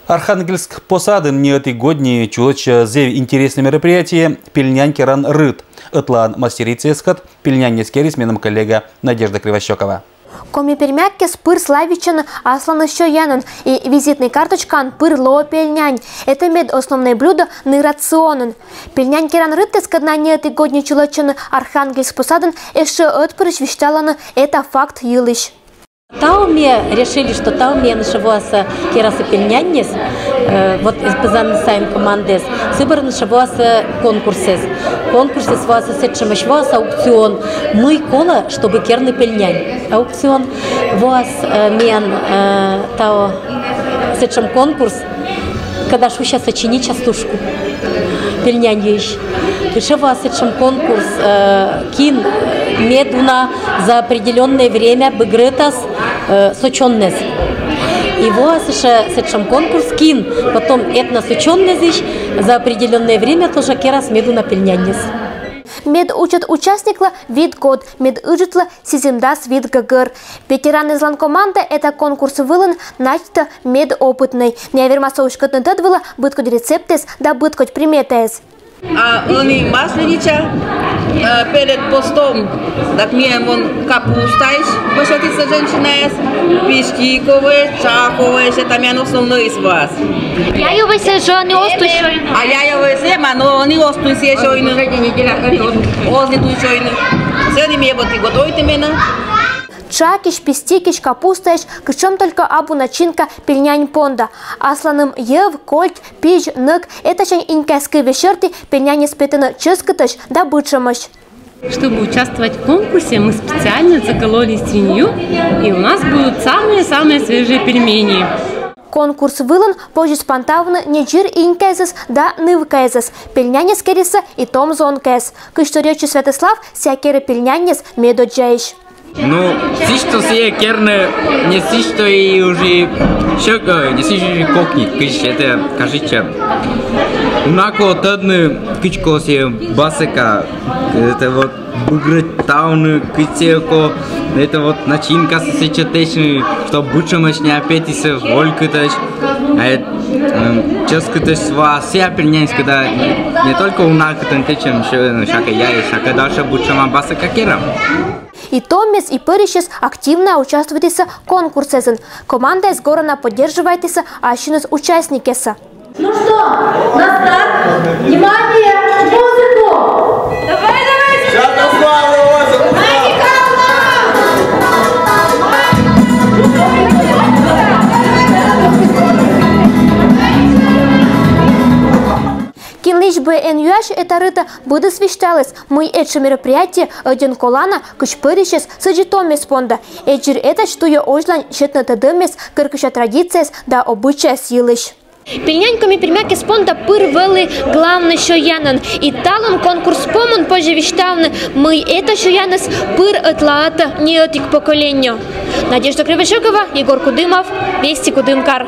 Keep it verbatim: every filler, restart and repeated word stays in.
Архангельск посадын ньӧти годни чулӧдчӧ зэв интереснӧй мероприятие — пельнянь керан рыт. Ӧтлаын мастерицаяскӧд пельняньӧс керис меным коллега Надежда Кривощёкова. Коми пермяккӧс пыр славитчӧны асланыс сёянӧн, и визитнӧй карточкаын пыр лоӧ пельнянь. Это мед основнӧй блюдо ны рационын. Пельнянь керан рыткӧскӧд на ньӧти годни чулӧдчӧны Архангельск посадын, эшшӧ ӧтпырысь висьталӧны это факт йылысь. Тау ми решили, что тау миянлы воас керасны пельняньныс, э, вот эз пызан сайын командаяс, сы бӧрын воас конкурсыс. Конкурсыс воас сэтшӧмӧсь, воас аукцион. Мый колӧ, чтобы керны пельнянь. Аукцион воас, э, миян, э, тау сэтшӧм конкурс, когда шуся сочинитча стужку пельняньысь. Эшшӧ воас сэтшӧм конкурс, э, кин мед уна за определённӧй время быгрӧтас, э, сочинитчӧм. И воас эшшӧ сэтшӧм конкурс, кин потом этносочинитчӧмыс за определённӧй время тоже керас мед уна пельняньныс. Медучӧт участниклы вит год, медыджытлы сизимдас вит гӧгӧр. Ветеранъяслӧн команда это конкурс вылын надейтӧ, мед опытнӧй. Миянлы вермас уськӧдны тӧд вылӧ быдкодь рецептъяс да быдкодь приметаяс. А ӧні масленича, э, перед постом, так миян вон капустаысь вӧсьӧдісны женщинаяс, пишкиковӧсь, чаховӧсь, это миян основнӧй воас. Яйӧвӧсь жӧ ӧні оз туй сёйны. А яйӧвӧсь эм, но ӧні оз туй сёйны. Оз нин туй сёйны. Сэні ми вот и готовитім на. Чакысь, пистикысь, капустаысь, кутшӧм только абу начинка пельнянь понда. Асланым йӧв, кольт, пизь, нӧк — этасянь инькасьыс кывйӧ серти пельняньӧс петӧны чӧскытӧсь да быдшӧмӧсь. Чтобы участвовать в конкурсе, мы специально закололи свинью, и у нас будут самые-самые свежие пельмени. Конкурс вылын позис понтавны недзир инькасьыс да нывкасьыс. Пельняньӧс керисны и том зонкаяс. Кыдз торйӧдчис Святослав, сійӧ керӧ пельняньӧс медоддзаысь. Ну, сідз, что сійӧ керны, не сідз, что и уже сьӧкыд, не сідз, что и кокни, кыдз это кажитчӧ. Уна кӧ тӧдны, кыдз кӧ сійӧ басӧка, это вот быгрӧтавны, кыдз сійӧ кӧ, это вот начинкасӧ сэтчӧ тэчны, чтоб быдшӧмӧсь не апетитсӧ волькытӧсь. А эт, эм, чӧскытӧсь воас сійӧ пельняньыс, когда не только уна кытӧн тэчӧм, ещё, ну, сякӧ яйӧ, сякӧ дальше быдшӧма басӧка керӧм. И томъяс, и пӧрысьяс активнӧя участвуйтісны конкурсас. Командаяс горана поддерживайтісны ассьыныс участникъясӧс. Ну что, на старт. Внимание, музыку! Давай, давай, Святослав, давай, Святослав! Кинлысь бы эн юась, это рытӧ быдыс висьталіс, мый этшӧм мероприятие ӧдйӧн колана, кыдз пӧрысьяс, сідзи томъяс понда. Эдир этась туйӧ озьлань сетны тӧдӧмъяс, керкысья традицияяс да обычаяс йылысь. Пельнянь коми пермякъяс понда пыр вӧлі главнӧй сёянӧн. И талун конкурс помын позьӧ висьтавны, мый это сёяныс пыр ӧтлаӧдтӧ неӧтик поколениеӧ. Надежда Кривощёкова, Егор Кудымов, Вести Кудымкар.